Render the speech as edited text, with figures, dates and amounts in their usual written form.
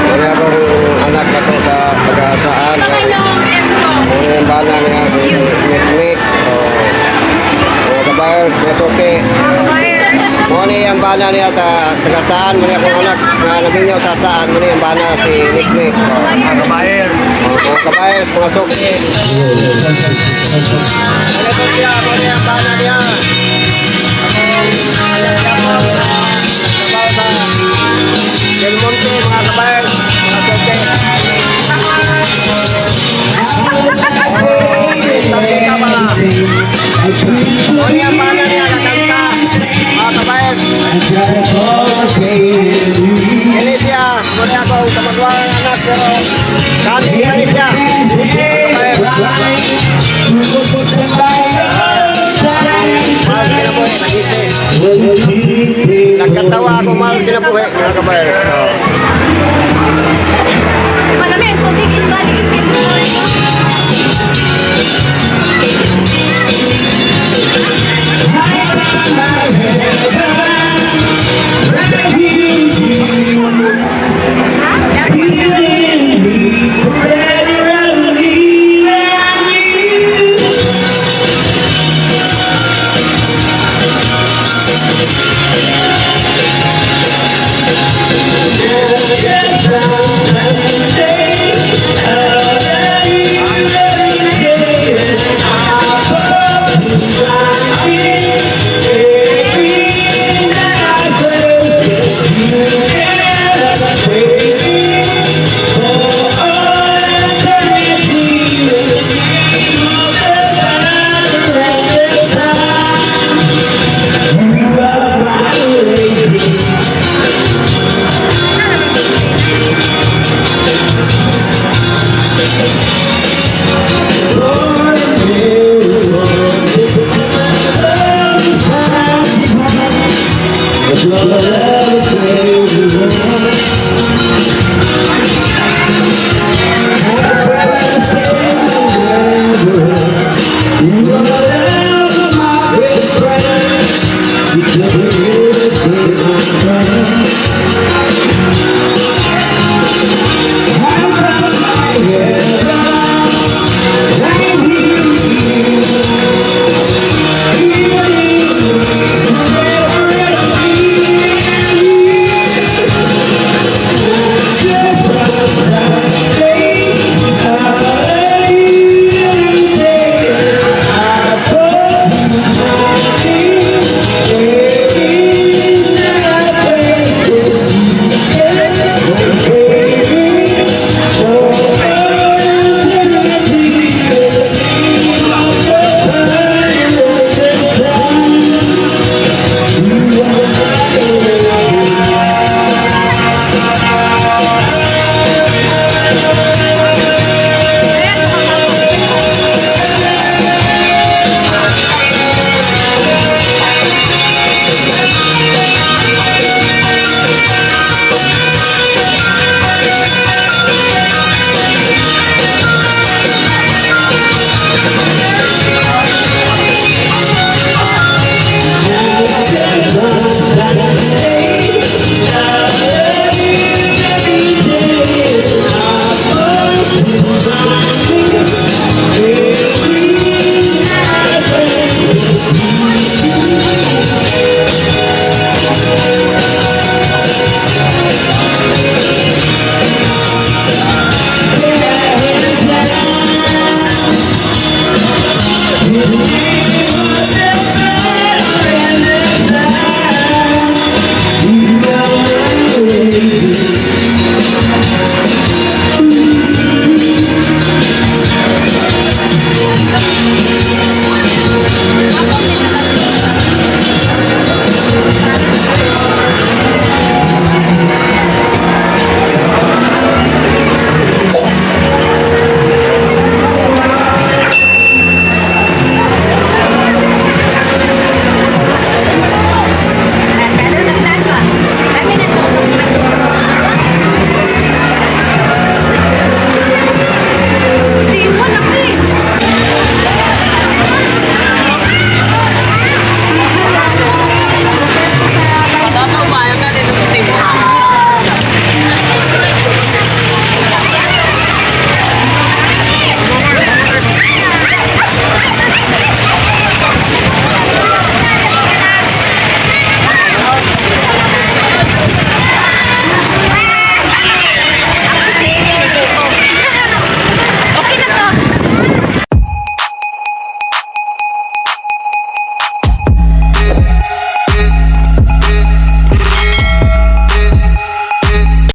Wala akong anak na to sa pag-asaan. Muna yung bana niya, si Mikmik. O, mga kabayan, mga suki. Muna yung bana niya, ta, taga saan, muna akong anak na naminyo sa saan, muna yung bana si Mikmik. O, Mga kabayer. o, mga kabayan, mga suki. Ano po siya, muna yung bana niya. Akong anak niya po, trabaho sa Del Monte, mga kabayan, mga suki. Nakita ba? Muna yung bana niya, kakanta. Mga kabayan. Ini siya, muna akong kamagwang anak pero kami ini siya. Mga kabayan. Mahal kinabuhi, nag-isip. Nagkatawa ako, mahal kinabuhi, mga kabayan. So, Marami ang tubig, invalid.